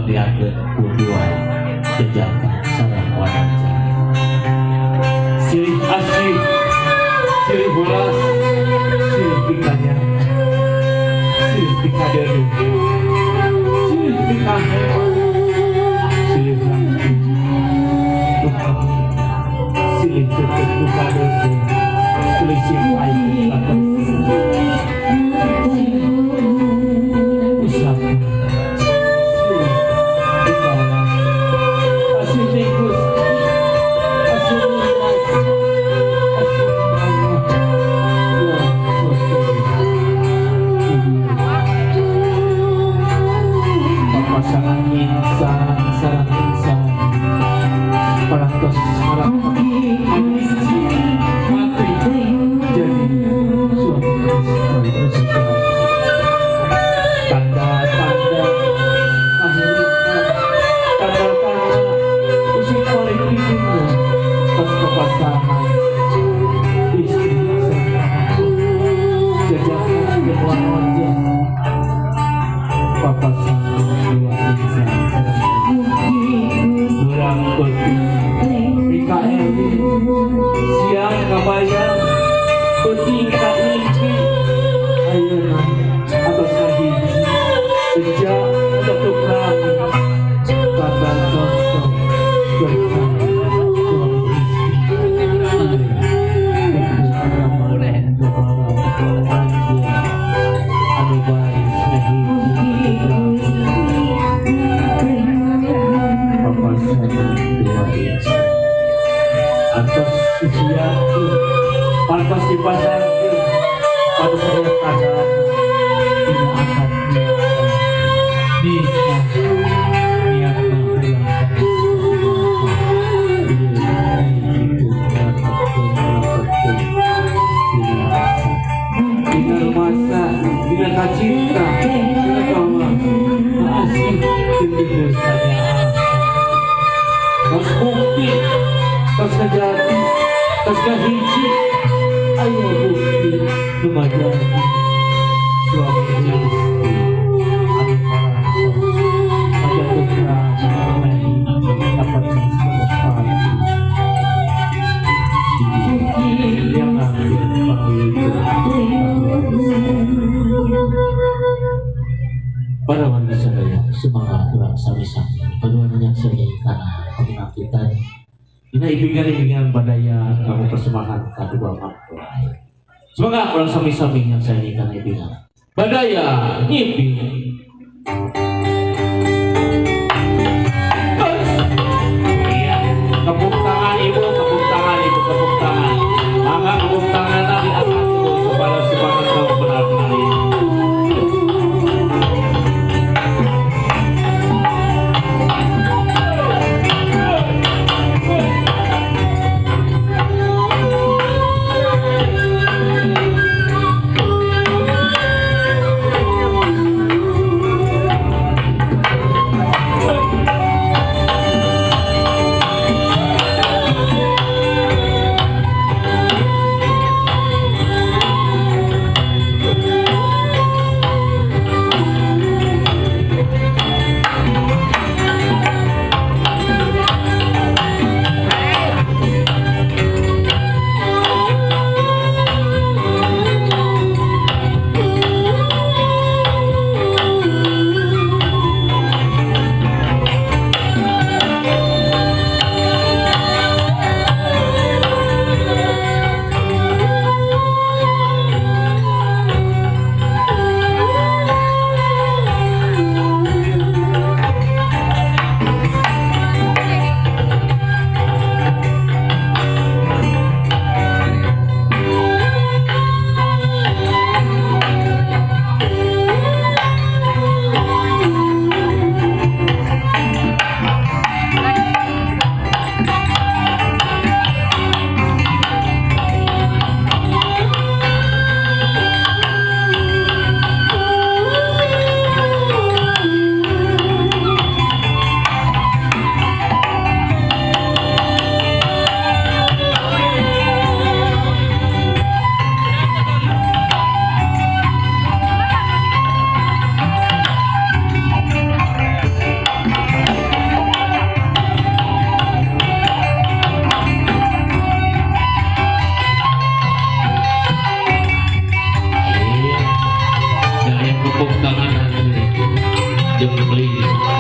Dibagiakeun ku dua jejaka sareng wanaja. Silih asih, silih welas, silih pikanya, silih pikadeudeuh, silih pikahemat, silih rangkul, silih tetep bukadeuseuh, silih simpaikeun ka usap, silih dikaolas, asih ning Gusti, asih ning Raja, asih ning Allah, ya Rasulullah. Papasangan insan sareng insan parantos ngalakonan mati jadi suami istri. Tanda-tanda kahirupan, tanda-tanda usia paling tinggi pas kepasangan istri sareng jejaka jeung wanaja, papasangan dua insan sareng urang peuting mikaeling, siang kabayang, peuting kaimpi, ayeuna atos ngahiji, beja tetep rame, tanda contoh berkah suami istri. Ramalan ramalan anjeun anu baris ngahiji rame, papasangan dua insan atos disiapkeun, parantos dipasangkeun, parantos aya tandana dina akad nikah, nikah niatna ulang dina rasa, dina rumasa, dina kacinta, dina kawas asih jeung geus kanyaah. Tos bukti, tos ngajadi, tos ngahiji, ayo bukti nu ngajadi suami istri anu parantos ngajatuh rame dapat pagi yang ngambil panggil. Para warga sadaya, semangat kurang sami-sami kedua nyakseni karena penginakitan dina ibingan-ibingan badaya kamu persembahan kadua mempelai. Semoga orang sami-sami nyakseni karena ibingan badaya ngibing. Iya, tepuk tangan ibu, tepuk tangan ibu, tepuk tangan. Mangga tepuk tangan diangkat ibu kepada semangat kamu benar-benar ini. Jeung beli.